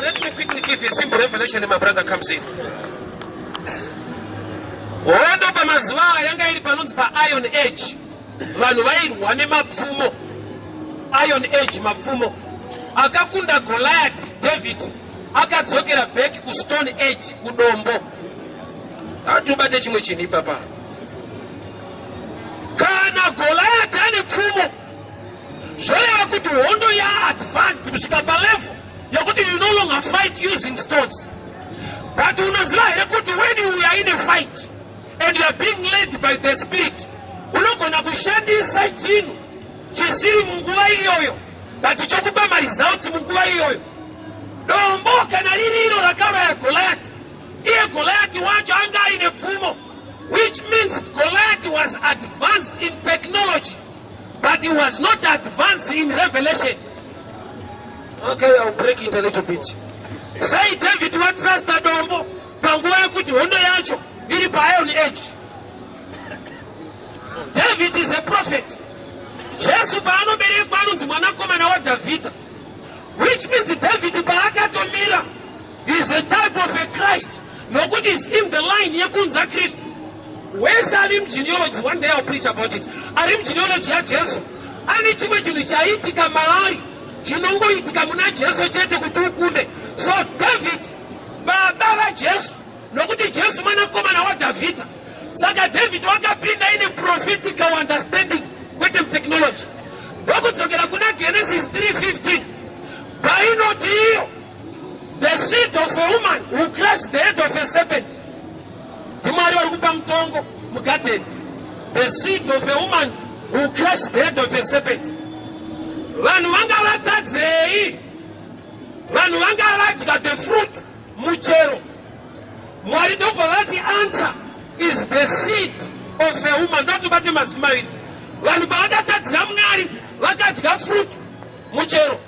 Let me quickly give you a simple revelation and my brother comes in. Hondo pamazuva aya yanga iri panonzi paIron Age. Vanhu vairwa nemapfumo. Iron Age mapfumo. Akakunda Goliath David akadzokera back kuStone Age kudombo. Atubate chimwe chinhu ipapa. Kana Goliath ane pfumo zvoreva kuti hondo yaadvanced kusvika palevel yokuti you no longer fight using stones. But unoziva here kuti when you are in a fight and you are being led by the spirit, unogona kushandisa chinhu chisiri munguva iyoyo but chokupa maresults munguva iyoyo. Dombo kana riri iro rakauraya Goliath, iye Goliath wacho anga aine pfumo, which means Goliath was advanced in technology but he was not advanced in revelation. Okay, I'll break it a little bit. Sei David watrusta dombo panguva yekuti hondo yacho iri paIron Age? David is a prophet. Jesu paanoberekwa anonzi mwanakomana waDhavhidha, which means David paakatomira is a type of a Christ, nokuti is in the line yekunza Kristu. Wese ari mugenealogy, one day I'll preach about it, ari mugenealogy yaJesu ane chimwe chinhu chaiitika maari chinongoitika muna Jesu chete kuti ukunde. So David baba vaJesu, nokuti Jesu mwanakomana waDhavhidha, saka David wakapinda ine prophetical understanding kwete mutechnology. Ndokudzokera kuna Genesis 3:15 painoti iyo the seed of a woman who crushed the head of a serpent. NdiMwari vari kupa mutongo mugadheni. The seed of a woman who crushed the head of a serpent. Vanhu vanga vatadzei? Vanhu vanga vadya the fruit, muchero. Mwari ndobva vati answer is the seed of a woman. Ndotobate mazwi maviri. Vanhu pavakatadzira Mwari vakadya fruit, muchero,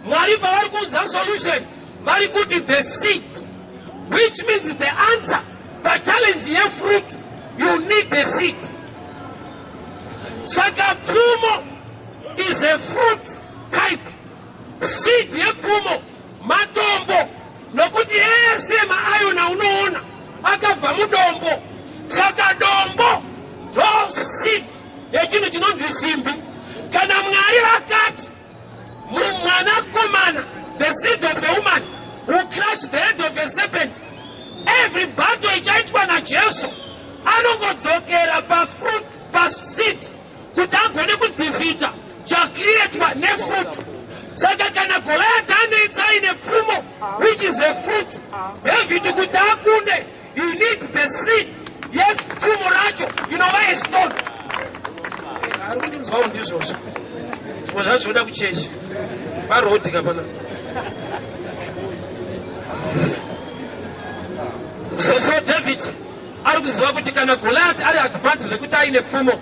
Mwari pavari kuudza solution vari kuti the seed, which means the answer pachallenge yefruit, you need the seed. Saka pfumo is a fruit type. Seed yepfumo matombo, nokuti ese mairon aunoona akabva mudombo. Saka dombo ndo seed yechinhu chinonzi simbi. Kana Mwari vakati mwanakomana, the seed of a woman who crushed the head of a serpent, every battle ichaitwa naJesu anongodzokera pafruit, paseed, kuti agone kudefeata chacreatwa nefruit. Saka kana Goliath anetsa aine pfumo, which is a fruit, David kuti akunde you need the seed. Yes, pfumo racho inova a stone. Ari kutinzwawo ndizvozvo, zvimwe zvacho zvoda kuchechi parodhi kapana. So David ari kuziva kuti kana Goliath ari advance zvekuti aine pfumo,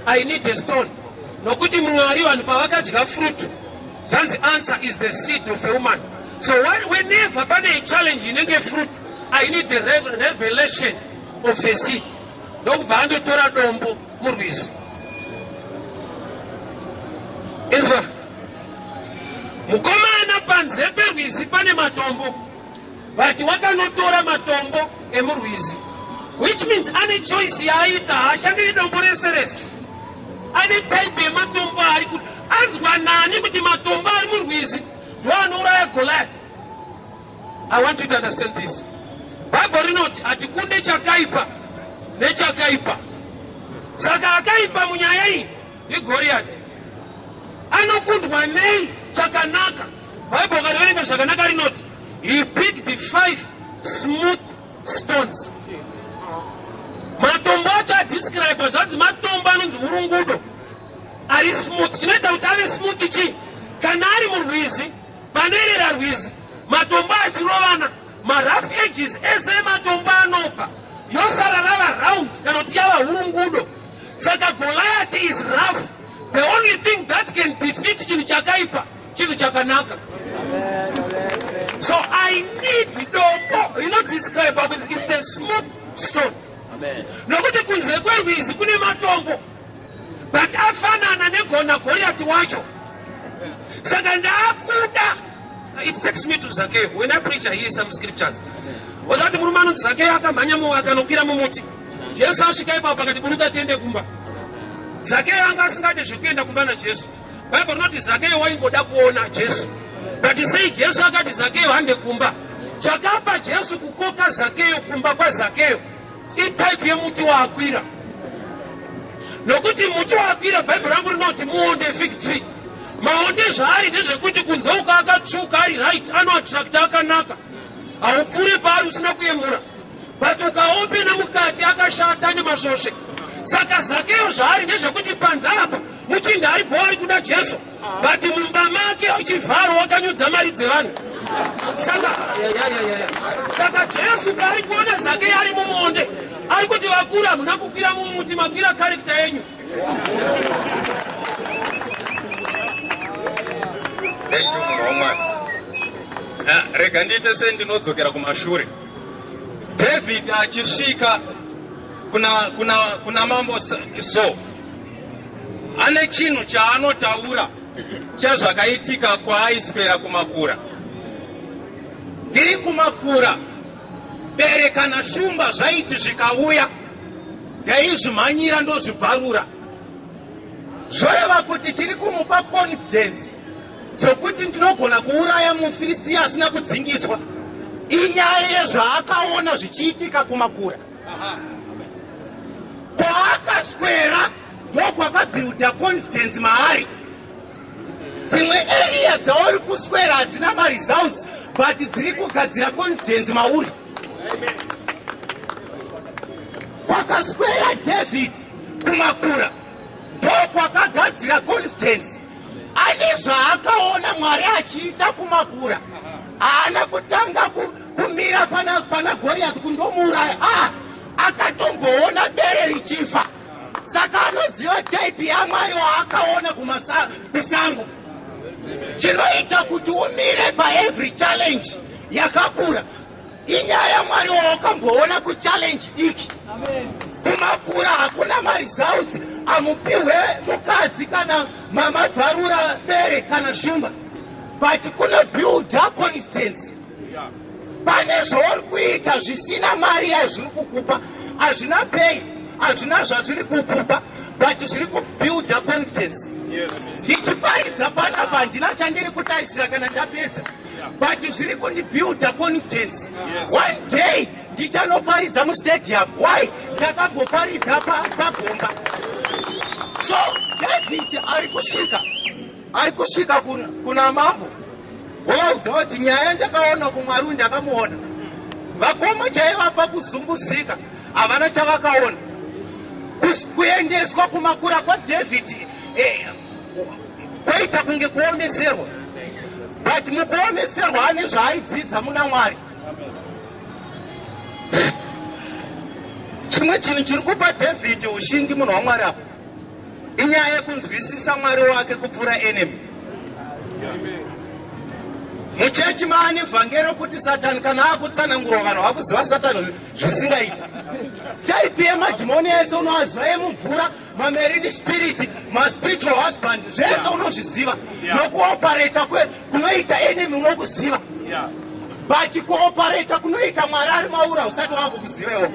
I need a stone, nokuti Mwari vanhu pavakadya fruit zvanzi answer is the seed of a woman. So whenever pane a challenge inenge fruit, I need the revelation of a seed. Ndokubva andotora dombo murwizi. Inzwa mukomana, panze perwizi pane matombo, but wakanotora matombo emurwizi, which means ane choice yaaita. Haashandiri dombo rese rese, ane type yematombo ari kuti anzwa nani kuti matombo ari murwizi ndo anouraya Goliath. I want you to understand this. Bhaibheri rinoti hatikunde chakaipa nechakaipa. Saka akaipa munyaya iyi ndiGoriati. Anokundwa nei chakanaka? Bhaibheri ukariverenga zvakanaka rinoti he picked five smooth stones. Matombo acho adescribe zvanzi matombo anonzi urungudo ari smooth. Chinoita kuti ave smooth chii? Kana ari murwizi, panoerera rwizi, matombo achirovana, marough edges ese ematombo anobva, yosara rava round kana kuti yava hurungudo. Saka Goliath is rough. The only thing that can defeat chinhu chakaipa chinhu chakanaka. So I need dombo rinodescribe kuti is the smooth stone, nokuti kunze kwerwizi kune matombo, but afanana negona Goriati wacho. Saka ndaakuda It takes me to Zakeyo. When I preach, I hear some scriptures. Ozati murume anonzi Zakeyo akamhanya akanokwira mumuti. Jesu asvika ipapo pakati buruka tiende kumba. Zakeyo anga asingade zvekuenda kumba naJesu. Bible rinoti Zakeyo waingoda kuona Jesu. But sei Jesu akati Zakeyo hande kumba? Chakapa Jesu kukoka Zakeyo kumba kwaZakeyo itype yemuti waakwira. Nokuti muti waakwira, Bhaibheri rangu rinoti muonde, fig tree. Maonde zvaari ndezvekuti kunze uko akatsvuka, ari right, anoattracta, akanaka, haupfuure paari usina kuyemura, but ukaopena mukati akashata nemasvosve. Saka Zakeyo zvaari ndezvekuti panze apa muchinda ari bho, ari kuda Jesu, but mumba make uchivharo wakanyudza mari dzevanhu. Saka ya. Saka Jesu paari kuona Zakeyo ari mumuonde, ari kuti vakuru, hamuna kukwira mumuti, makwira character yenyu. Thank you, munhu wamwari. Rega ndiite sendinodzokera kumashure. David achisvika kuna mambo Saul, ane chinhu chaanotaura chezvakaitika kwaaiswera kumakura. Ndiri kumakura, bere kana shumba zvaiti zvikauya, ndaizvimhanyira ndozvibvarura. Zvoreva kuti tiri kumupa confidence dzokuti ndinogona kuuraya muFiristiya asina kudzingiswa inyaya yezvaakaona zvichiitika kumakura. Kwaakaswera ndokwakabuilda confidence maari. Dzimwe area dzauri kuswera hadzina maresults, but dziri kugadzira confidence mauri. Kwakaswera David kumakura ndokwakagadzira confidence. Ane zvaakaona Mwari achiita kumakura. Haana kutanga kumira pana Goriath kundomuuraya. Ah, akatomboona bere richifa, saka anoziva type yaMwari waakaona kusango. Chinoita kuti umire paevery challenge yakakura inyaya yaMwari wawakamboona kuchallenge diki. Kumakura hakuna maresults, amupihwe mukadzi kana mamabvarura bere kana shumba, but kunobuilda confidence. Pane zvauri kuita zvisina mari yazviri kukupa, hazvina pay, hazvina zvazviri kukupa, but zviri kubuilda confidence. Ndichiparidza panapa handina chandiri kutarisira kana ndapedza, but zviri kundibuilda confidence. One day ndichanoparidza mustadium. Why? Ndakamboparidza pagomba. So David ari kusvika kuna mambo, wovaudza kuti nyaya ndakaona kumwari, ndakamuona. Vakoma chaivapa kuzunguzika havana chavakaona. Kuendeswa kumakura kwaDavid kwaita kunge kuomeserwa, but mukuomeserwa ane zvaaidzidza muna Mwari. Chimwe chinhu chiri kupa David ushingi, munhu waMwari, apo inyaya yekunzwisisa Mwari wake kupfuura enemy. Muchechi maane vhangeri rokuti Satani kana akutsanangurwa, vanhu vakuziva Satani zvisingaiti. Type yemadhimoni ese unoaziva, emumvura, mamarine spirit, maspiritual husband, zvese unozviziva. Nokuoperata kunoita enemy unokuziva, but kuoperata kunoita Mwari ari mauri hausati wakukuziva iwo.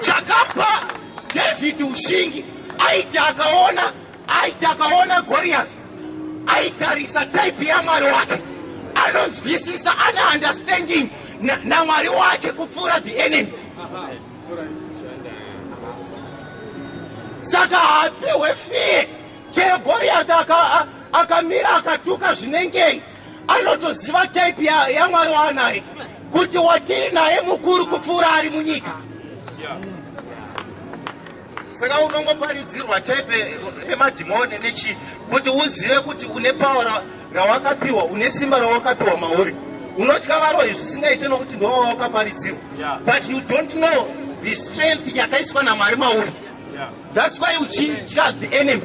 Chakapa David ushingi, aiti akaona Goriath, aitarisa type yaMwari wake. Anonzwisisa, ane understanding naMwari wake kupfuura the enemy, saka haapihwe fear. Chero Goriath akamira akatuka zvinengei, anotoziva type yaMwari waanaye, kuti watiinaye mukuru kupfuura ari munyika. Saka unongoparidzirwa type yemadhimoni nechii kuti uzive kuti une power rawakapiwa, une simba rawakapiwa mauri. Unotya varoyi zvisingaite nokuti ndo wawakaparidzirwa, but you don't know the strength yakaiswa naMwari mauri. That's why uchitya the enemy.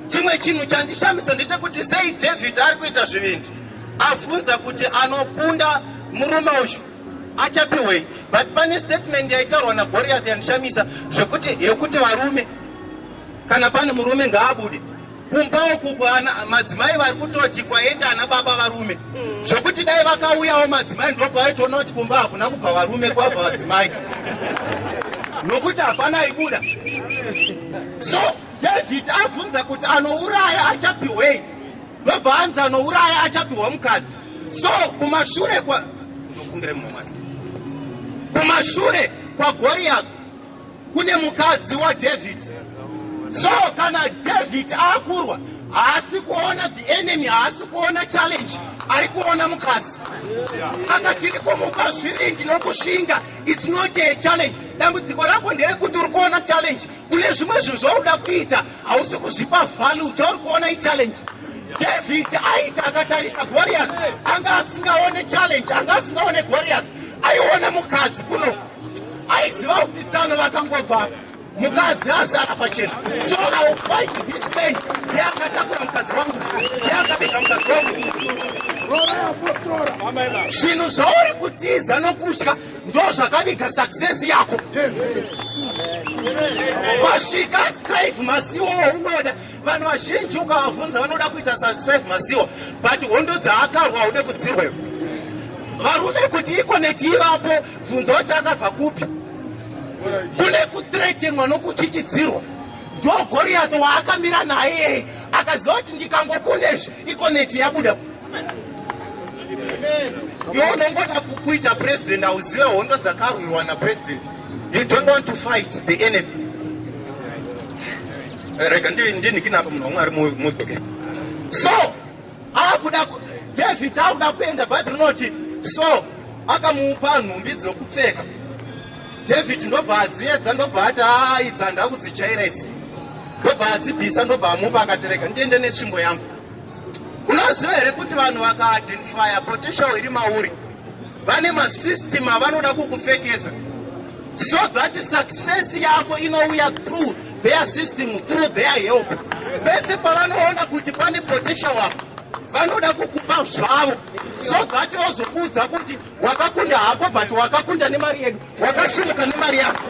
Chimwe chinhu chandishamisa ndechekuti sei David ari kuita zvivindi, abvunza kuti anokunda murume uyu achapiwei, but pane statement yaitaurwa naGoriath yandishamisa zvekuti yekuti varume, kana pane murume ngaabude. Kumba uku kwana madzimai vari kutoti kwaenda ana baba varume, zvokuti dai vakauyawo madzimai ndopavaitoona kuti kumba hakuna kubva varume, kwabva vadzimai, nokuti hapana aibuda. So David abvunza kuti anouraya achapiwei, ndobva anzi anouraya achapiwa mukadzi. So kumashure kwa ndokumbire mumwe mwana, kumashure kwaGoriath kune mukadzi waDavid. So kana David akurwa, haasi kuona the enemy, haasi kuona challenge, ari kuona mukadzi. Saka tiri kumupa zvivindi nokushinga. It's not a challenge. Dambudziko rako nderekuti uri kuona challenge. Kune zvimwe zvinhu zvauda kuita, hausi kuzvipa value. Chauri kuona ichallenge. David aiti akatarisa Goriath, anga asingaone challenge, anga asingaone Goriath, aiona mukadzi. Kuno aiziva kuti tsano vakangobva, mukadzi azara pachena. So I will fight this man. Ndiye akatakura mukadzi wangu, ndiye akabika mukadzi wangu. Zvinhu zvauri kutiza nokutya ndo zvakaviga success yako. Pasvika Strive Masiyiwa waunoda, vanhu vazhinji ukavabvunza vanoda kuita saStrive Masiyiwa, but hondo dzaakarwa haude kudzirwa. Varume, kuti Econet ivapo, bvunza kuti akabva kupi. Kune kuthreatenwa nokuchichidzirwa. Ndo Goriath waakamira naye, akaziva kuti ndikangokundezvi, Econet yabuda. Iwe unongoda kuita president, hauzive hondo dzakarwirwa napresident. You don't want to fight the enemy. Rega ndinikinapa, munhu wamwari, mudzoke. So akuda, David akuda kuenda. Bhaibheri rinoti so akamupa nhumbi dzokupfeka. David ndobva adziedza, ndobva ati, "Aidza, ndakudzijaira idzi." Ndobva adzibvisa, ndobva amupa, akati, "Rega ndiende netsvimbo yangu." Unoziva here kuti vanhu vakaidentifya potential iri mauri, vane masystem avanoda kukupfekedza so that success yako inouya through their system, through their help? Pese pavanoona kuti pane potential apo, vanoda kukupa zvavo so that vozokuudza kuti wakakunda hako, but wakakunda nemari yedu, wakasumuka nemari yako.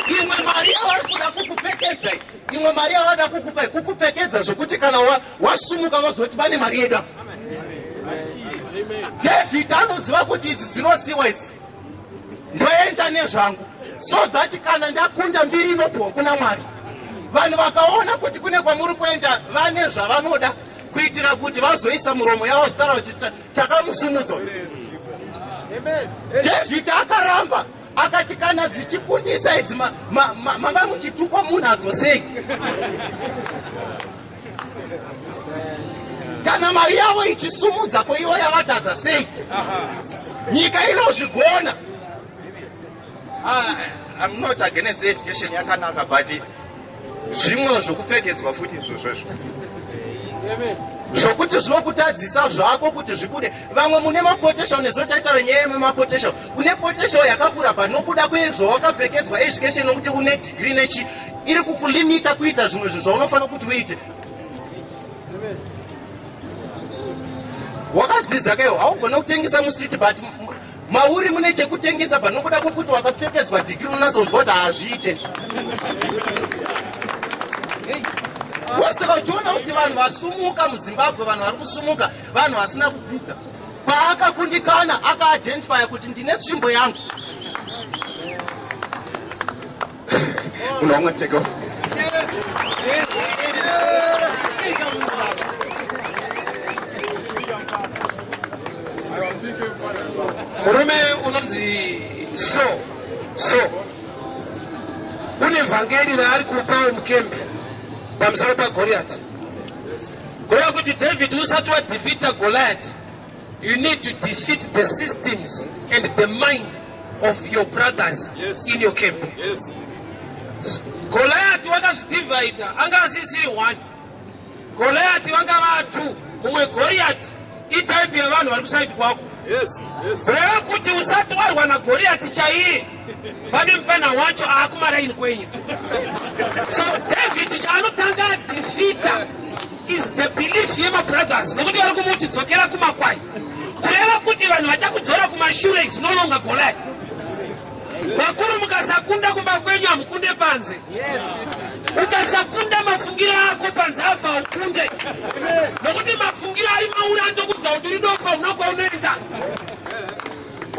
Imwe mari yavari kuda kukupfekedza, imwe mari yavada kukupa, kukupfekedza zvokuti kana wasumuka vazoti vane mari yedu apa. David anoziva kuti idzi dzinosiwa idzi, ndoenda nezvangu so that kana ndakunda, mbiri inopiwa kuna Mwari. Vanhu vakaona kuti kune kwamuri kuenda, vane zvavanoda kuitira kuti vazoisa muromo yavo zvitaura kuti takamusumudzwa. David akaramba, akati, "Kana dzichikundisa idzi, manga muchitukwa munadzo sei? Kana mari yavo ichisumudza, ko ivo yavatadza sei? Nyika inozvigona." Ah, I'm not against education, yakanaka, but zvimwe zvokupfekedzwa futi izvozvozvo zvokuti zvinokutadzisa zvako kuti zvibude. Vamwe mune mapotential, nezotaitaura nyaya yemapotential. Une potential yakakura, but nokuda kwezvawakapfekedzwa education, nokuti une degree nechi, iri kukulimita kuita zvimwe zvinhu zvaunofanira kuti uite. Wakadzidza kaiwo, haugona kutengesa mustreet, but mauri mune chekutengesa, but nokuda kwekuti wakapfekedzwa degree, unazonzwa kuti hazviite. Wosaka uchiona kuti vanhu vasumuka muZimbabwe, vanhu vari kusumuka, vanhu vasina kudzidza. Paakakundikana, akaidentifya kuti ndine tsvimbo yangu. Munhu wamwe, take off. Murume unonzi so une vhangeri raari kupawo mucamp pamusoro paGoriati, kureva kuti David, usati wadefeata Goliath, you need to defeat the systems and the mind of your brothers in your camp. Goliath wakazvidivhaidha, anga asisiri one. Goliath vanga vatu, mumwe Goliath itype yevanhu vari kuside kwako. Kureva kuti usati warwa naGoriati chaiye, pane mufana wacho aakumaraini kwenyu. So David chaanotanga adefeata is the belief yemabrothers, nokuti vari kumuti, "Dzokera kumakwai." Kureva kuti vanhu vachakudzora kumashure is no longer Goliath. Vakuru, mukasakunda kumba kwenyu, hamukunde panze. Ukasakunda mafungiro ako panze apa, ukunde, nokuti mafungiro ari mauri andokudza kuti uri dofa, una kwaunoenda.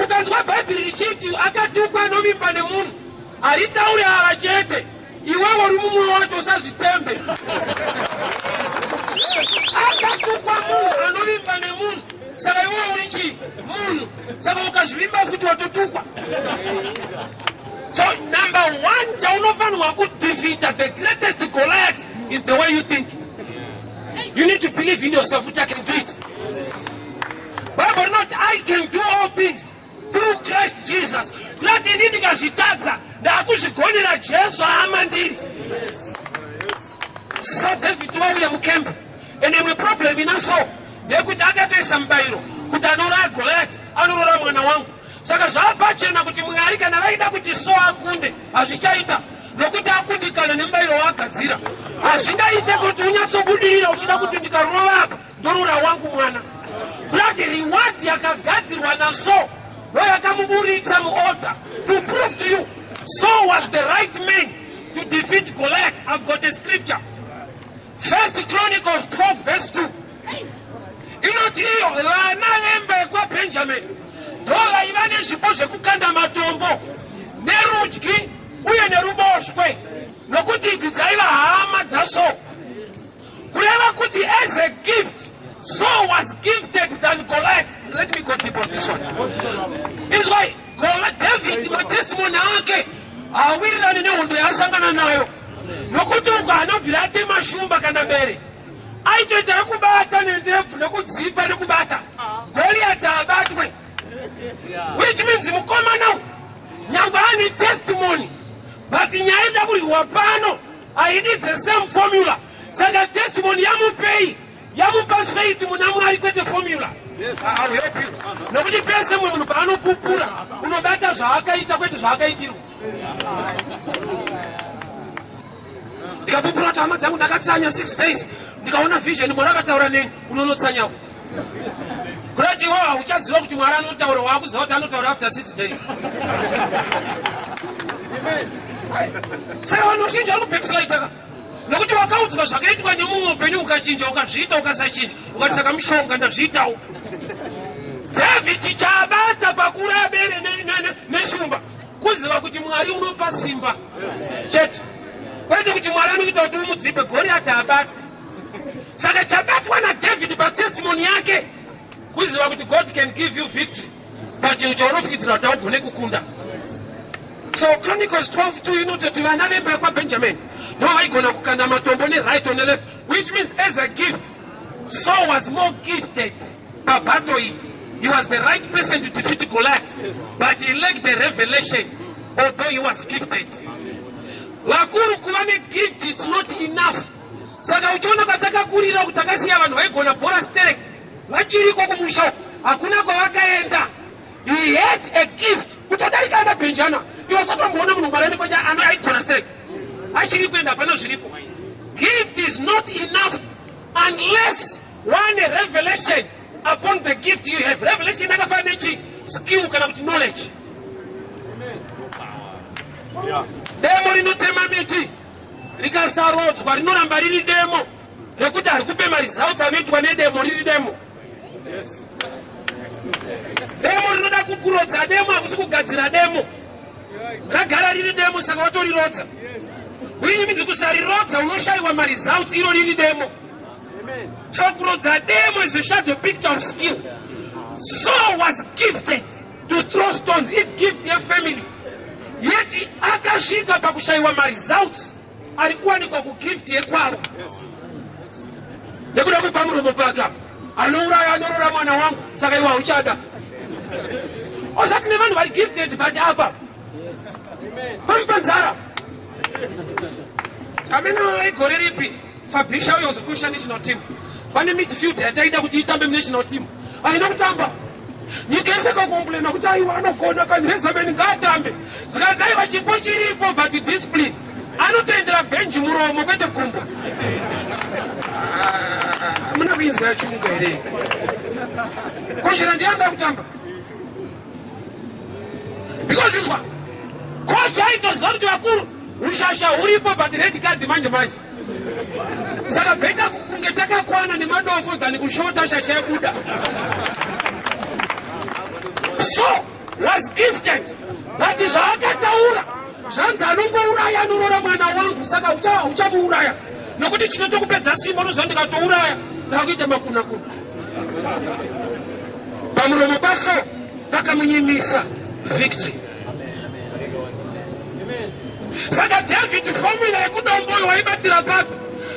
Ukanzwa Bhaibheri richiti akatukwa anovimba nemunhu, haritauri ava chete. Iwewe uri mumwe wacho, usazvitembe. Akatukwa munhu anovimba nemunhu. Saka iwewe uri chii? Munhu. Saka ukazvivimba futi, watotukwa. So number one chaunofanirwa kudefeata, the greatest Goliath, is the way you think. You need to believe in yourself kuti I can do it. Bible rinoti, "I can do all things through Christ Jesus." Kunati ini ndikazvitadza, ndaakuzvigonera, Jesu haamandiri. So David wauya mucamp, and imwe problem ina so ndeyekuti akatoisa mubayiro kuti anoraya Goliath anorora mwana wangu. Saka zvapachena kuti Mwari kana vaida kuti so akunde, hazvichaita, nokuti akundikana nemubayiro waagadzira. Hazvingaite kuti unyatsobudirira uchida kuti ndikarova apa, ndorora wangu mwana. Blood reward yakagadzirwa naSaul ndo yakamuburitsa muorder, to prove to you Saul was the right man to defeat Goliath. I've got a scripture, First Chronicles 12 verse 2, inoti iyo vana vemba yekwaBhenjamini ndo vaiva nezvipo zvekukanda matombo nerudyi uye neruboshwe, nokuti idzi dzaiva hama dzaSaul. Kureva kuti as a gift, Saul was gifted than Goliath. Let me go deep on this one. Izwai, David matestimony ake haawirirani nehondo yaasangana nayo, nokuti uko anobvira atema shumba kana bere, aitoita rekubata nendebvu nekudzipa nekubata. Goliath abatwe, which means mukomana nyangwe ane testimony, but nyaya ida kuryiwa pano haidi the same formula. Saka testimony yamupei? Yamupa faith muna Mwari, kwete formula. I'll help you, nokuti pese mumwe munhu paanopupura, unobata zvaakaita, kwete zvaakaitirwa. Ndikapupura kuti hama dzangu, ndakatsanya 6 days, ndikaona vision, Mwari akataura neni, unonotsanyawo. Kurati iwo hauchaziva kuti Mwari anotaura, waakuziva kuti anotaura after 6 days. Saka vanhu vazhinji vari kubackslideka nokuti wakaudzwa zvakaitwa nemumwe, upenyu ukachinja, ukazviita, ukasachinja, ukati saka mushonga, ndazviitawo. David chaabata pakuraya bere neshumba kuziva kuti Mwari unopa simba chete, kwete kuti Mwari anokuita kuti umudzipe. Goriati abatwa. Saka chabatwa naDavid patestimony yake kuziva kuti God can give you victory pachinhu chaunofungidzira kuti haugone kukunda. So Chronicles 12:2 inototi vana vemba yekwaBenjamin ndo vaigona kukanda matombo neright or neleft, which means as a gift, Saul was more gifted pabattle iyi. He was the right person to defeat Goliath, but he lacked the revelation, although he was gifted. Vakuru, kuva negift, it's not enough. Saka uchiona kwatakakurira kuti takasiya vanhu vaigona bhora sterek, vachiriko kumusha, hakuna kwavakaenda. He had a gift kutodarika ana Benjana. Iwe usatomboona munhu mwarani kwacha ano aigona sterek, achiri kuenda, hapana zviripo. Gift is not enough unless one revelation upon the gift you have. Revelation yakafanana nechi skill kana kuti knowledge. Demo rinotema miti rikasarodzwa rinoramba riri demo, rekuti hari kupe maresults anoitwa nedemo riri demo. Demo rinoda kukurodza demo, hakusi kugadzira demo. Ragara riri demo, saka watorirodza. Which means kusarirodza unoshayiwa maresults iro riri demo. So kurodza demo is a shadow picture of skill. Saul was gifted to throw stones, igift yefamily, yet akasvika pakushayiwa maresults ari kuwanikwa kugift yekwavo nekuda kwepamuromo pake. Apa anouraya, anorora mwana wangu, saka iwe hauchada. Osati nevanhu vari gifted, but apa pamupanzara ameno igore ripi Fabisha uyo uzokusha national team. Pane midfield yataida kuti itambe munational team, haina kutamba. Nyika yese kakomplaina kuti aiwa, anogona kanhezameni, ngaatambe. Zvikanzi aiwa, chipo chiripo, but discipline. Anotoendera bhenji muromo, kwete gumbo. Hamuna kuinzwa yachunga here? Kochera ndiyanga kutamba because inzwa. Coach aitoziva kuti vakuru ushasha huripo, but red card manje manje, saka better kunge takakwana nemadofo than kushota shasha yabuda. So was gifted, but zvaakataura zvanzi anongouraya anorora mwana wangu, saka uchamuuraya nokuti chinotokupedza simba. Unoziva ndikatouraya taakuita makuna kuna. Pamuromo paso pakamunyimisa victory. Saka David, formula yekudombo waibatira papi?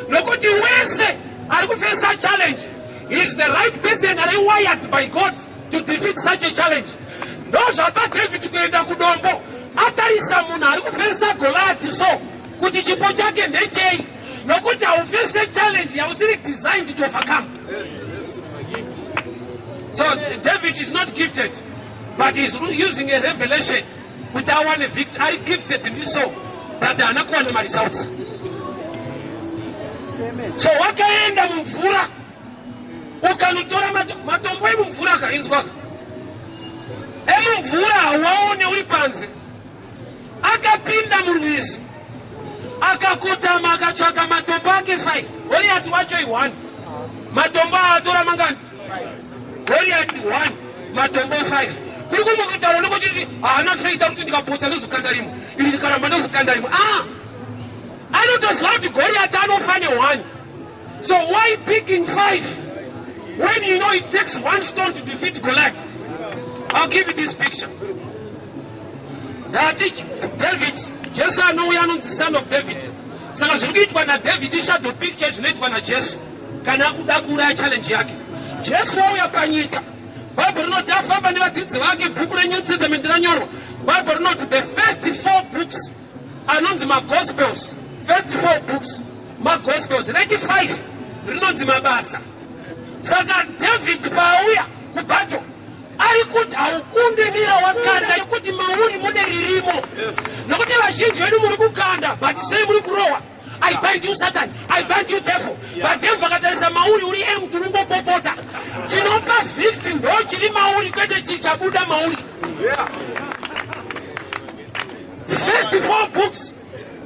Nokuti wese ari kufesa challenge is the right person ari wired by God to defeat such a challenge. Ndo zvapa David kuenda kudombo atarisa munhu ari kufesa Goliath, so kuti chipo chake ndechei, nokuti haufese challenge yausiri designed to overcome. So David is not gifted, but is using a revelation kuti awane victory. Ari gifted ndiso, but haana kuwana maresults. So wakaenda mumvura ukanotora matombo emumvura, akainzwaka emumvura hauaone uri panze. Akapinda murwizi, akakotama, akatsvaka matombo ake 5. Goriati wacho i1. Matombo aatora mangani? Goriati 1, matombo 5. Kuri kumwe kutaura nokuchiti haana faith kuti ndikapotsa ndozokanda rimwe iri, ndikaramba ndozokanda rimwe. Ah, anotoziva kuti Goriati anofa ne1. So why picking 5 when you know it takes one stone to defeat Goliath? I'll give you this picture. Ndati David, Jesu anouya anonzi Son of David. Saka zviri kuitwa naDavid ishadow picture zvinoitwa naJesu kana akuda kuuraya challenge yake. Jesu wauya panyika, Bhaibheri rinoti afamba nevadzidzi vake. Bhuku reNew Testament ranyorwa. Bhaibheri rinoti the first four books anonzi maGospels. First four books maGospels, rechi5 rinonzi Mabasa. Saka David paauya kubattle, ari kuti haukunde mira wakanda nekuti mauri mune ririmo, nokuti vazhinji vedu muri kukanda, but sei muri kurohwa? "I bind you, Satan. I bind you, devil." But devil akatarisa mauri, uri empty, ungopopota. Chinopa victory ndo chiri mauri, kwete chichabuda mauri. First four books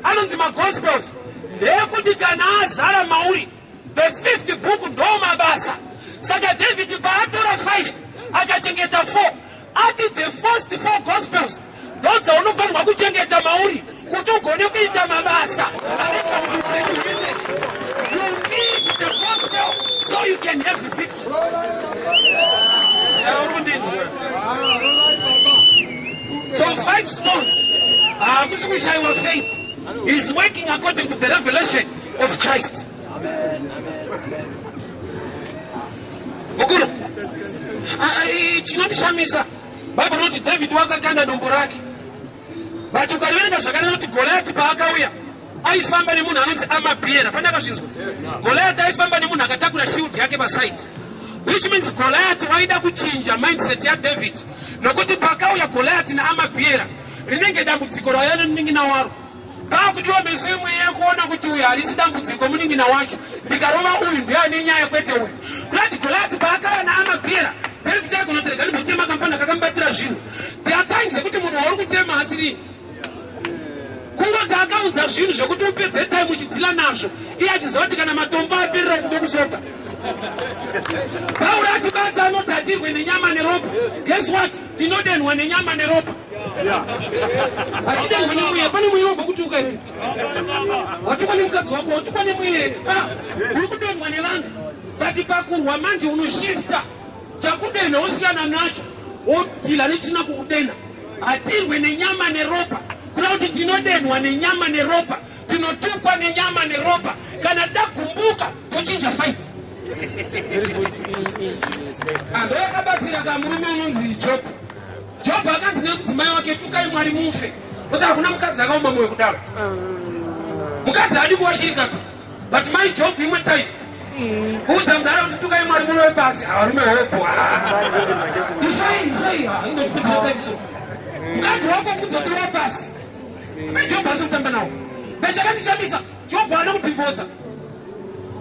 anonzi maGospels, ndeyekuti kana azara mauri. The fifth book ndo Mabasa. Saka David paatora 5 akachengeta 4, ati the first four Gospels ndo dzaunofanirwa kuchengeta mauri kuti ugone kuita mabasa anoita kuti upenyu huende. You need the gospel so you can have victory. Uri kundinzwa? So five stones, hakusi kushayiwa faith, is working according to the revelation of Christ. Mukuru, chinondishamisa, Bhaibheri rinoti David wakakanda dombo rake, but ukariverenga zvakanaka kuti Goliati paakauya aifamba nemunhu anonzi armor bearer. Pane akazvinzwa? Goliati aifamba nemunhu akatakura shield yake paside, which means Goliati waida kuchinja mindset yaDavid, nokuti pakauya Goliati nearmor bearer, rinenge dambudziko rauya nemunin'ina waro. Paakudiwa meso emweya kuona kuti uyu harisi dambudziko, munin'ina wacho. Ndikarova uyu, ndiye nyaya, kwete uyu. Kurati Goliati paakauya nearmor bearer, David aigonoti rega ndimbotema kampani kakamubatira zvinhu. There are times ekuti munhu wauri kutema asiri kungoti akaunza zvinhu zvekuti upedze time uchidhila nazvo, iye achiziva kuti kana matombo aperera kudokusota. Pauro achibata anoti hatirwe nenyama neropa. Guess what? Tinodenhwa nenyama neropa, hatidenhwa nemweya. Pane mweya wabva kutuka here? Watukwa nemukadzi wako, watukwa nemweya. Ah, uri kudenhwa nevanhu, but pakurwa manje unoshifta chakudenha, wosiyana nacho, wodhila nechisina kukudenha. Hatirwe nenyama neropa, kuda kuti tinodenhwa nenyama neropa, tinotukwa nenyama neropa. Kana tagumbuka tochinja fight. Ando yakabatsira kamurume unonzi Jobho. Jobho akanzi nemudzimai wake, "Tukai Mwari mufe." Osa hakuna mukadzi akaoma mwoyo kudaro. Mukadzi haadi kuwashirika tu, but mai Jobho imwe time kuudza mugara kuti tukai Mwari murove pasi. Varume hopo, ifai, ifai, inotipedzera time. So mukadzi wako kudzotorwa pasi, mai Jobho asi kutamba nawo. Bechakandishamisa, Jobho haana kudhivhosa.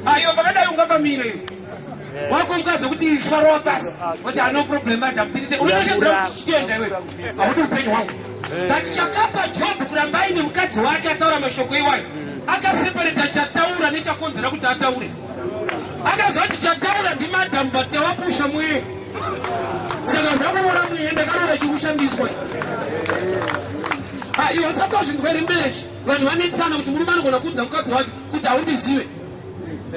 Aiwa, pakadai ungapamire iwe wako mukadzi wekuti ifarwa pasi, wati, "No problem, madam." Tirite unotoshandira kuti chichienda iwe, haudi upenyu hwangu. But chakapa Job kuramba aine mukadzi wake ataura mashoko iwayo, akasepareta chataura nechakonzera kuti ataure. Akaziva kuti chataura ndimadhamu, but chavapusha mweya. Saka ndakuona mweya ndakarora chikushandiswa. Iwe usati wazvinzwa iri marriage, vanhu vanetsana kuti murume anogona kuudza mukadzi wake kuti haundizive.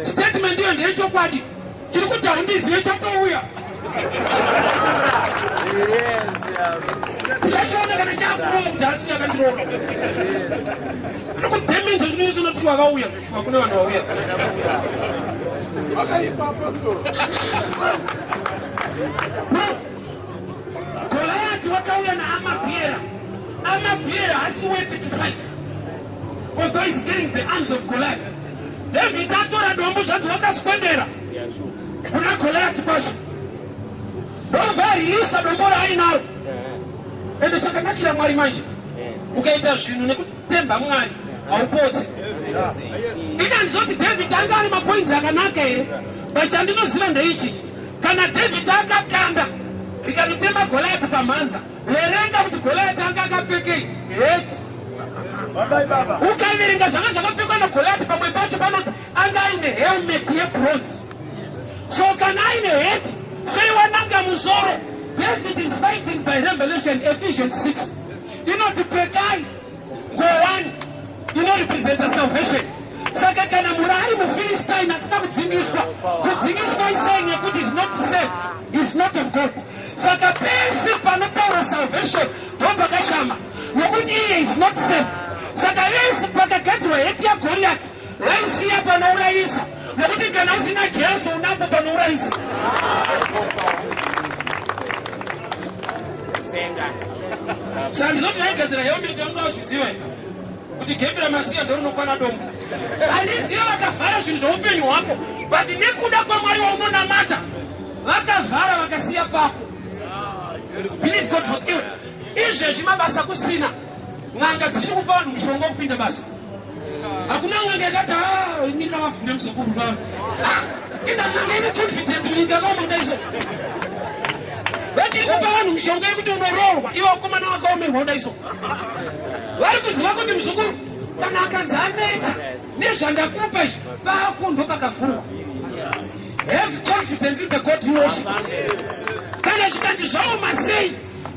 Statement iyo ndeyechokwadi. Chiri kuti haundizive chatouya, uchachiona kana chakurova kuti asina akandirova. Nokudhemenja zvinenge vakauya zveshuwa. Kune vanhu vauya. Vakaipa, Apostle. Goliath wakauya naarmor bearer. Armor bearer hasi worthy to fight, although he's carrying the arms of Goliath. David atora dombo, zvanzi wakaswedera kuna Goliath kwacho, ndobva aririsa dombo raainaro. Ende chakanakira Mwari manje, ukaita zvinhu nekutemba Mwari, haupotsi. Ini handizoti David anga ari mapoints akanaka here, but chandinoziva ndeichi: kana David akakanda rikanotema Goliath pamhanza, verenga kuti Goliath anga akapfekei. Hat. Ukaverenga zvanga zvakapfekwa naGoliath, pamwe pacho panoti anga aine helmet yebronze. So kana aine hat, sei wananga musoro? David is fighting by revelation. Ephesians 6 inoti pfekai ngowani inorepresenta salvation. Saka kana muri ari muFilistine atisina kudzingiswa, kudzingiswa isign yekuti is not saved, is not of God. Saka pese panotaura salvation ndo pakashama, nokuti iye is not saved. Saka vese pakagadzirwa hat yaGoliath, vaisiya panourayisa, nokuti kana usina Jesu unapo panourayisa. Saka ndizoti vaigadzira helmet, vanga vazviziva kuti gembe ramasiya ndorinokwana dombo. Handiziva vakavhara zvinhu zveupenyu hwako, but nekuda kwaMwari waunonamata, vakavhara vakasiya pako. Believe God for iwe. Izvezvi mabasa kusina, n'anga dzichiri kupa vanhu mushonga wekupinda basa. Hakuna n'anga yakati, "Ah, mirira vavhure muzukuru vavo." Ina n'anga ine confidence munyika yakaoma daiso. Vachiri kupa vanhu mishonga yekuti unoroorwa, iwe vakomana vakaomerwa kudaiso. Vari kuziva kuti muzukuru kana akanzi anetsa nezvandakupa izvi, pako ndo pakavhurwa. Have confidence in the God you worship. Kana zvikanzi zvaoma sei,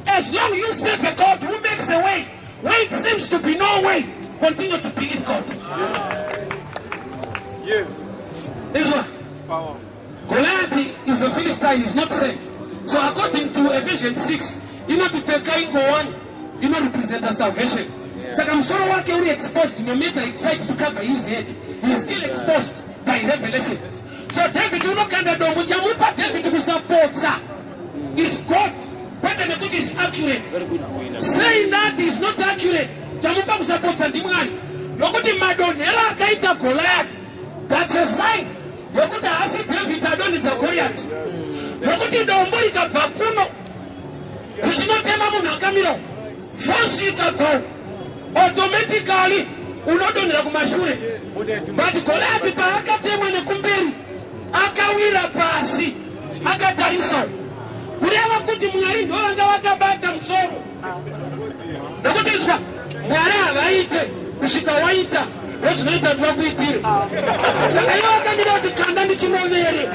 as long you serve a God who makes a way where it seems to be no way, continue to believe God. Izwa. Goliath is a Philistine, is not saved. So according to Ephesians 6, inoti pfekai ngowani inorepresenta salvation. Saka musoro wake uri exposed. No matter he tried to cover his head, he is still exposed by revelation. So David unokanda dombo, chamupa David kusapotsa is God, kwete nekuti is accurate. Saying that is not accurate, chamupa kusapotsa ndiMwari, nokuti madonhero akaita Goliath, that's a sign yekuti haasi David adonhedza Goliath, nokuti dombo rikabva kuno richinotema munhu akamira, force ikabva, automatically unodonhera kumashure. But Goliath paakatemwa nekumberi, akawira pasi akatarisa, kureva kuti Mwari ndo vanga vakabata musoro. Nokuti izwa, Mwari havaite kusvika waita wezvinoita kuti vakuitire. Saka ivo vakamira kuti kanda ndichirovere.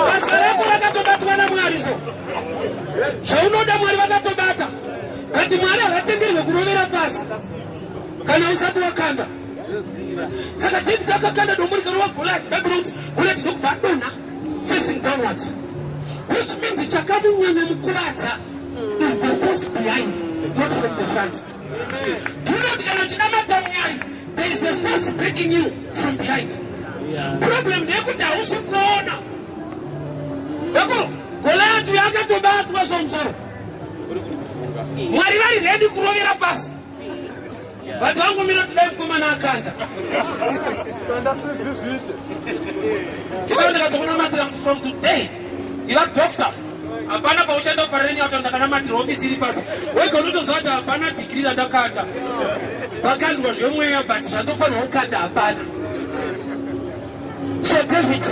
Basa rako rakatobatwa naMwari. So zvaunoda Mwari vakatobata, but Mwari havatenderwe kurovera pasi kana usati wakanda. Saka David akakanda dombo, rikarova Goliath. Bhaibheri kuti Goliath ndokubva adonha facing downwards, which means chakamunyanya mukuvadza is the force behind, not from the front. Tinoti kana uchinamata Mwari, there is a force backing you from behind. Problem ndeyekuti hausi kuona eko. Goliath uyo akatobatwa somusoro, Mwari vari ready kurovera pasi, but vangomira kuti dai mukomana akanda. Kanda zviite. Ndikatokunamatira kuti from today iva doctor, hapana pauchaenda kuparareni yacho. Ndakanamatira ofisi iri papi, wega unotoziva kuti hapana dhigiri randakanda, pakandwa zvemweya, but zvandofanirwa kukanda hapana. So David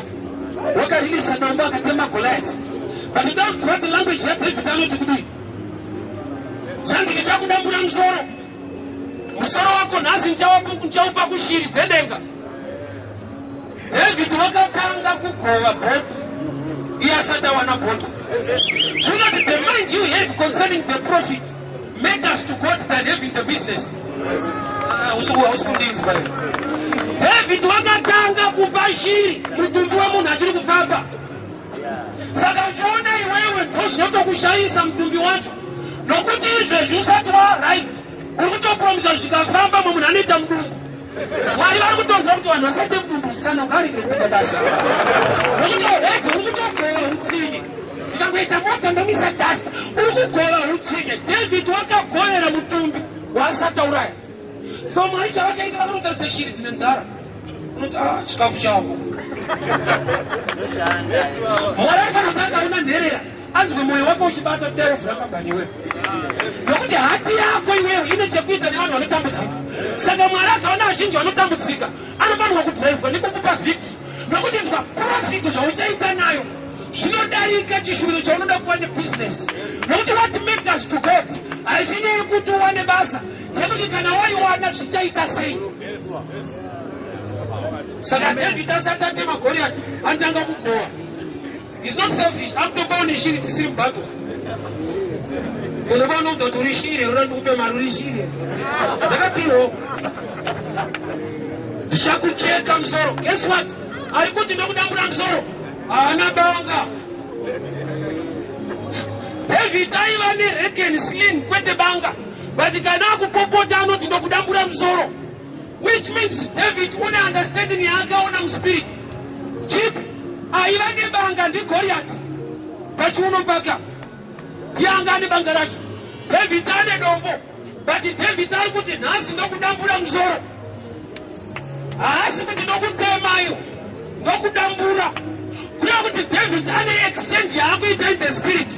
Wakarilisa dombo, akatema Goliath. But don't quote language yaDavid. Anoti kudii? Chanzi, "Ndichakudambura musoro. Musoro wako nhasi ndichaupa kushiri dzedenga." David wakatanga kugova body iye asati awana body. Do you know that the mind you have concerning the profit matters to God than having the business? Ah, hausi kundinzwa. David wakatanga kupa shiri mutumbi wemunhu achiri kufamba. Saka uchiona iwewe, ndo zvinotokushayisa mutumbi wacho, nokuti izvezvi usati waright, uri kutopromisa zvikafamba, mwe munhu anoita mudumbu. Mwari vari kutonzwa kuti vanhu vasaite mudumbu zvitsana, ngaregere kuita basa, nokuti already uri kutogova utsinye. Ndikangoita mota, ndomisa dust. Uri kugova utsinye. David wakagovera mutumbi waasati auraya. So Mwari chavakaita, vanotarisa shiri dzine nzara, unoti, "Ah, chikafu chavo." Mwari anofanira kuti akaona nherera, anzwe mwoyo wako uchibata dero zvakabhaniwe, nokuti heart yako iwewe ine chekuita nevanhu vanotambudzika. Saka Mwari akaona vazhinji vanotambudzika, anofanirwa kudhiraivhwa nekukupa victory, nokuti nzwa, profit zvauchaita nayo zvinodarika chishuviro chaunoda kuva nebhizinesi, nokuti what matters to God haisi nyaya yekuti uwane basa, nekuti kana waiwana zvichaita sei. Saka David asati atema Goriati, anotanga kugova. Is not selfish. Akutopawo neshiri dzisiri mubato. Munhu vanoudza kuti uri shiri, roda ndikupe mari, uri shiri dzakapiwo, ndichakucheka musoro. Guess what? Ari kuti ndokudambura musoro, haana banga. David aiva nerake and sling, kwete banga, but kana akupopota anoti, "Ndokudambura musoro," which means David une understanding yaakaona muspirit. Chip aiva nebanga ndiGoriati pachiuno paka, ndiye anga ane banga racho. David ane dombo, but David ari kuti, "Nhasi ndokudambura musoro." Haasi kuti ndokutemayo, ndokudambura. Kureva kuti David ane exchange yaakuita in the spirit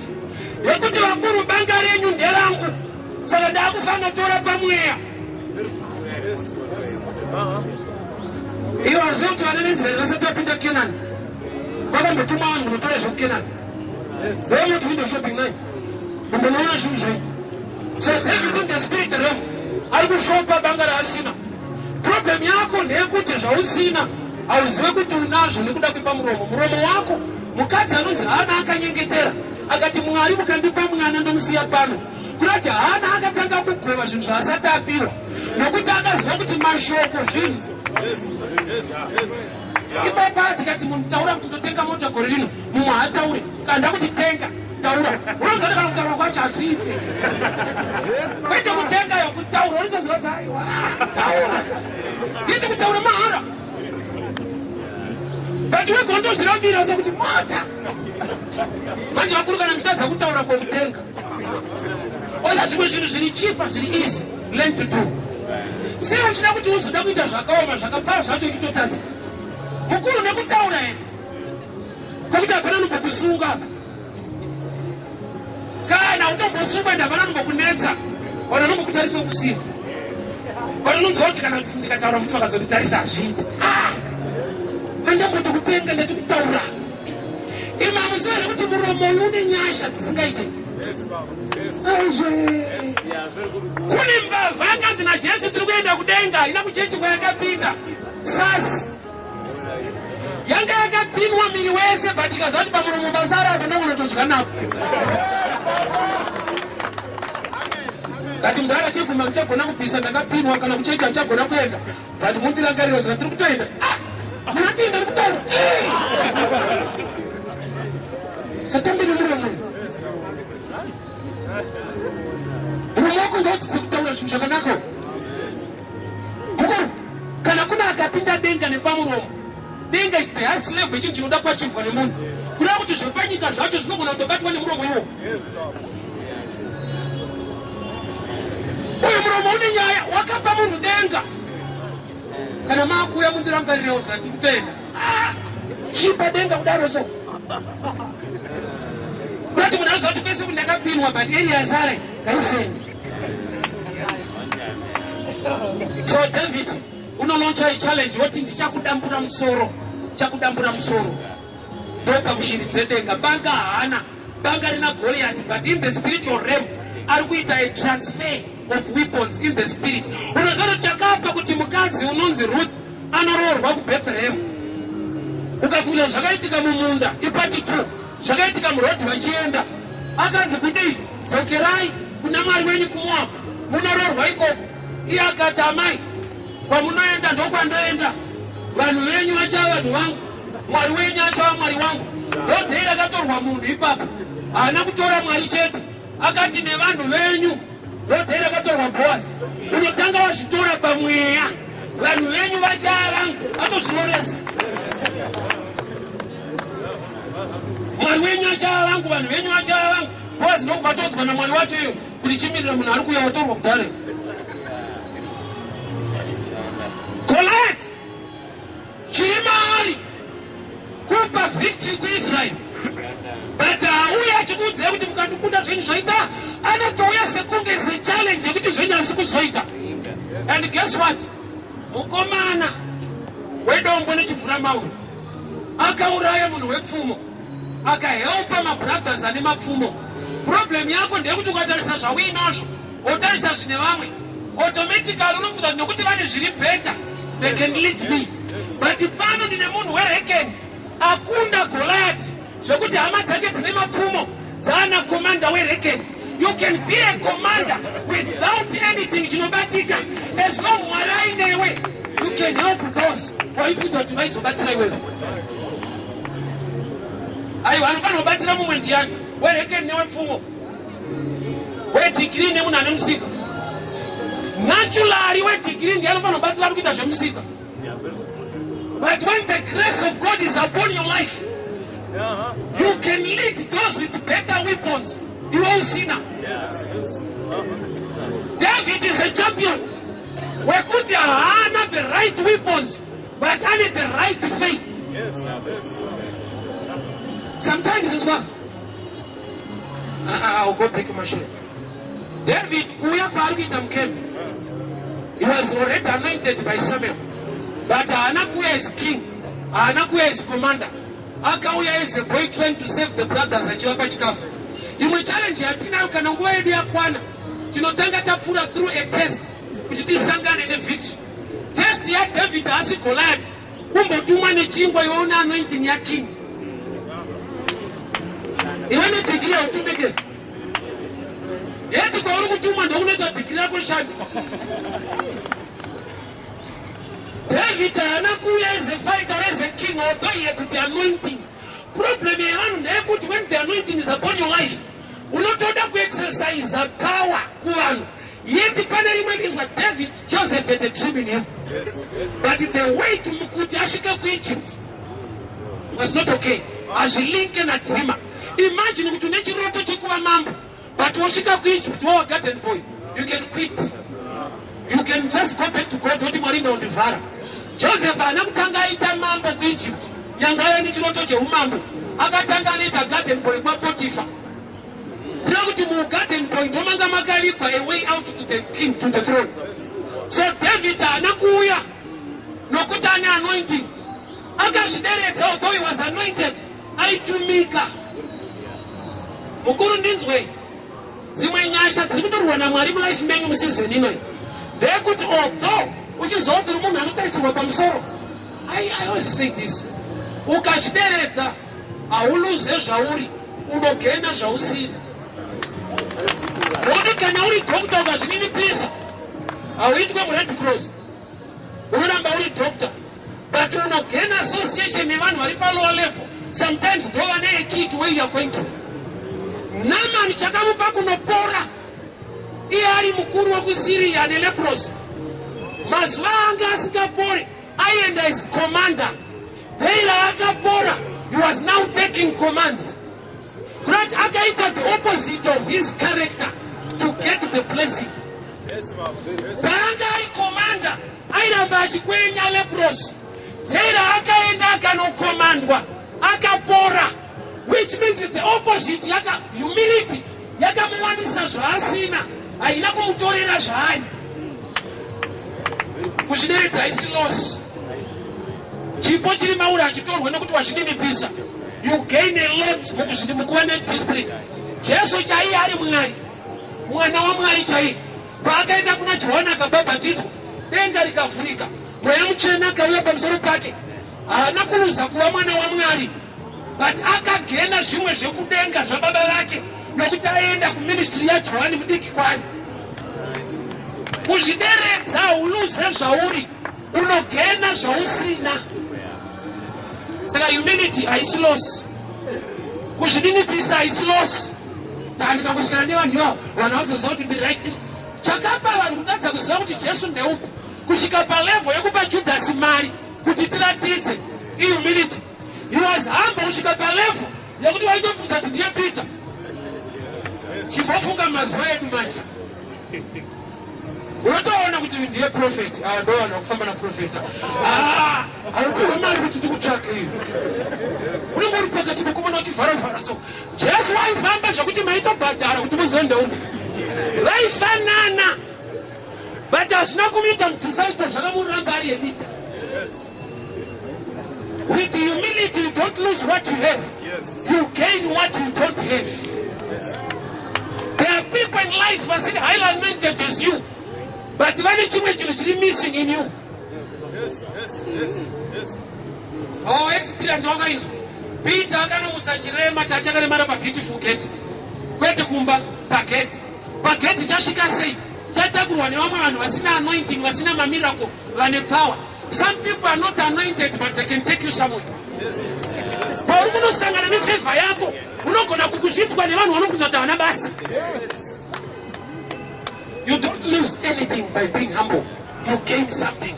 yekuti, "Vakuru, banga renyu nderangu, saka ndaakufanira tora pamweya." Ivo hazivi kuti vana veIsraeri vasati vapinda Kenani, vakambotuma vanhu kunotora zvekuKenani. Ndomunoti window shopping nai umbonoona zvinhu zvenyu. So David in the spirit realm ari kushopa banga raasina. Problem yako ndeyekuti zvausina hauzive kuti unazvo nekuda kwepamuromo, muromo wako. Mukadzi anonzi Hana akanyengetera akati, "Mwari, mukandipa mwana, ndomusiya pano." Kurati Hana akatanga kugova zvinhu zvaasati apiwa, nokuti akaziva kuti mashoko zvinhu. Ipapa tikati munhu taura kuti totenga mota gore rino, mumwe haataure. Kana ndakuti tenga, taura, unonzwa kana kutaura kwacho hazviite. Kwete kutengayo, kutaura. Unotoziva kuti aiwa, taura iti kutaura mahara, but wegondozvirambira sekuti mota manje. Vakuru, kana muchitadza kutaura kwokutenga, oza zvimwe zvinhu zviri cheaper, zviri easy, learn to do. Sei uchida kuti uzoda kuita zvakaoma, zvakapfava zvacho uchitotadza, mukuru? Nekutaura here kwekuti hapana nombokusunga apa, kana utombosungwa ende hapana nombokunetsa, vanhu vanombokutarisa kusiya. Vanhu unonzwa kuti kana kuti ndikataura futi vakazonditarisa, hazviiti. Handamboti kutenga, ndati kutaura. Imi hamuziva here kuti muromo uyu une nyasha dzisingaite? Aizve, kune mbavha akanzi naJesu, "Tiri kuenda kudenga." Haina kuchechi kwayakapinda. Sasi yanga yakapinwa miri wese, but ikaziva kuti pamuromo pasara apa ndokunotodya napo. Kati, "Mudhara, cheguma muchagona kubvisa, ndakapinwa, kana kuchechi handichagona kuenda, but mundirangarira zvika tiri kutoenda." "Ah, munatoenda ndikutaura." Satambire muromo. Muromo wako ngaudzidze kutaura zvinhu zvakanaka, mukuru. Kana kuna akapinda denga nepamuromo, denga is the highest level, ichinhu chinoda kuachivwa nemunhu. Kureva kuti zvepanyika zvacho zvinogona kutobatwa nemuromo iwo. Uyu muromo une nyaya, wakapa munhu denga. Kana maakuuya, mundirangarirewo dzati kutoenda. Chipa denga kudaro. So kurati munhu anoziva kuti kwese kuti ndakapinwa, but area yasara ngaisenzi. So David unolauncha ichallenge, woti, "Ndichakudambura musoro, chakudambura musoro." Ndopa kushiri dzedenga. Banga haana, banga rina Goliath, but in the spiritual realm ari kuita a transfer of weapons in the spirit. Unoziva kuti chakapa kuti mukadzi unonzi Ruth anoroorwa kuBethlehem, ukafunga zvakaitika mumunda, ipart 2, zvakaitika muroad vachienda, akanzi kudii? "Dzokerai kuna mwari wenyu kuMoabhu, munoroorwa ikoko." Iye akati, "Amai, kwamunoenda ndokwandoenda, vanhu venyu vachava vanhu vangu, Mwari wenyu achava Mwari wangu." Ndodhei rakatorwa munhu ipapo. Haana kutora Mwari chete, akati nevanhu venyu. Ndodhei rakatorwa Bhoazi. Unotanga wazvitora pamweya, vanhu venyu vachava vangu, atozvinoresa. Mwari wenyu achava vangu, vanhu venyu vachava vangu. Bhoazi ndokubva atodzwa naMwari wacho iyo kuti chimirira munhu ari kuuya watorwa kudhare. Goliath chiri maari kupa victory kuIsraeri, but hauya achikuudzai kuti mukandikunda zvenyu zvaita. Anotouya sekunge sechallenge yekuti zvenyu asi kuzoita. And guess what? Mukomana wedombo nechivhuramahwe akauraya munhu wepfumo, akahelpa mabrothers ane mapfumo. Problem yako ndeyekuti ukatarisa zvauinazvo, wotarisa zvine vamwe, automatically unofunga kuti nekuti vane zviri better, they can lead me. But pano ndine munhu werekeni akunda Goliath, zvekuti hama dzake dzine mapfumo dzaana commander werekeni. You can be a commander without anything chinobatika. As long Mwari ainewe, you can help those waifunga kuti vaizobatsira iwewe. Aiwa, anofanira kubatsira mumwe ndiani? Werekeni newepfumo, wedegree nemunhu ane musika. Naturally, wedegree ndiye anofanira kubatsira ari kuita zvemusika, but when the grace of God is upon your life, you can lead those with better weapons iwe usina. David is a champion wekuti haana the right weapons, but ane the right faith. Sometimes as well, I'll go back mashure. David kuuya kwaari kuita mucamp, he was already anointed by Samuel, but haana kuuya as king, haana kuuya as commander. Akauya as a boy trying to save the brothers, achivapa chikafu. Imwe challenge yatinayo, kana nguva yedu yakwana, tinotanga tapfuura through a test kuti tisangane nevictory. Test yaDavid haasi Goliath, kumbotumwa nechingwa. Iwe une anointing yaking, iwe nedegree hautumike. Yeti kwauri kutumwa ndokunoita degree yako shandi. David haana kuuya as a fighter or as a king, although he had the anointing. Problem yevanhu ndeyekuti when the anointing is upon your life, unotoda kuexercise power kuvanhu. Yeti pane rimwe inzwa David, Joseph had a dream in him, but the way to kuti asvike kuEgypt was not okay. Hazvilinke nadreamer. Imagine kuti une chiroto chekuva mambo, but wosvika kuEgypt wawa garden boy. You can quit, you can just go back to God, woti, "Mwari, ndaundivhara." Joseph haana kutanga aita mambo kuEgypt. Nyanga aiva nechiroto cheumambo, akatanga anoita garden boy kwaPotifa, kuda kuti mugarden boy ndomanga makavigwa a way out to the king, to the throne. So David haana kuuya nokuti ane anointing. Akazvideredza. Although he was anointed, aitumika. Mukuru, ndinzwei. Dzimwe nyasha dziri kutorwa naMwari mulife menyu museason inoyi ndeyekuti although uchizoti uri munhu anotarisirwa pamusoro, I always say this, ukazvideredza hauluze zvauri, unogaina zvausina. Nokuti kana uri doctor, ukazvininipisa, hauitwe muRed Cross, unoramba uri doctor, but unogaina association nevanhu vari palower level. Sometimes ndo vane a key to where you are going to. Namani chakamupa kunopora, iye ari mukuru wekuSiriya neleprosy, mazuva anga asingapori, aienda as commander. Day raakapora, he was now taking commands. Kurati akaita the opposite of his character to get the blessing. Paanga ari commander, airamba achikwenya leprosy. Day raakaenda akanokomandwa, akapora, which means the opposite yaka humility yakamuwanisa zvaasina, haina kumutorera zvaari. Kuzvideredza haisi loss. Chipo chiri mauri hachitorwe nekuti wazvininipisa. You gain a lot mukuzviti mukuva nediscipline. Jesu chaiye ari Mwari, mwana waMwari chaiye, paakaenda kuna Johani akabhabhatidzwa, denga rikavhurika, Mweya Mutsvene akauya pamusoro pake. Haana kuluza kuva mwana waMwari, but akagena zvimwe zvekudenga zvababa vake nokuti aenda kuministry yaJohani mudiki kwaari. Kuzvideredza, hauluze zvauri, unogena zvausina. Saka humility haisi loss, kuzvininipisa haisi loss. Saka ndikangosvikana nevanhu ivavo, vanhu vazoziva kuti ndiri right. Chakapa vanhu kutadza kuziva kuti Jesu ndeupi kusvika palevel yekupa Judhasi mari kuti tiratidze ihumility. He was humble kusvika palevel yekuti vaitobvunza kuti ndiye Peter. Chimbofunga mazuva edu manje, unotoona kuti ndiye prophet. Ava ndo vanhu vakufamba naprophet. Haupiwe mari kuti tikutsvake iyo. Unenge uri pakati pokumona uchivharavhara. So Jesu waifamba zvokuti maitobhadhara kuti muzive ndeupi. Vaifanana, but hazvina kumuita mudisciple, zvakamuramba ari leader. With humility, you don't lose what you have. You gain what you don't have. There are people in life vasiri highly anointed as you, but vane chimwe chinhu chiri missing in you. Oh, experience wakaizwa. Peter akanomutsa chirema chachakaremara paBeautiful Gate, kwete kumba, pagate. Pagate chasvika sei? Chatakurwa nevamwe vanhu vasina anointing, vasina mamiracle, vane power. Some people are not anointed, but they can take you somewhere. Pauri kunosangana nefavour yako, unogona kukuzvidzwa nevanhu vanobvunza kuti havana basa. You don't lose anything by being humble. You gain something.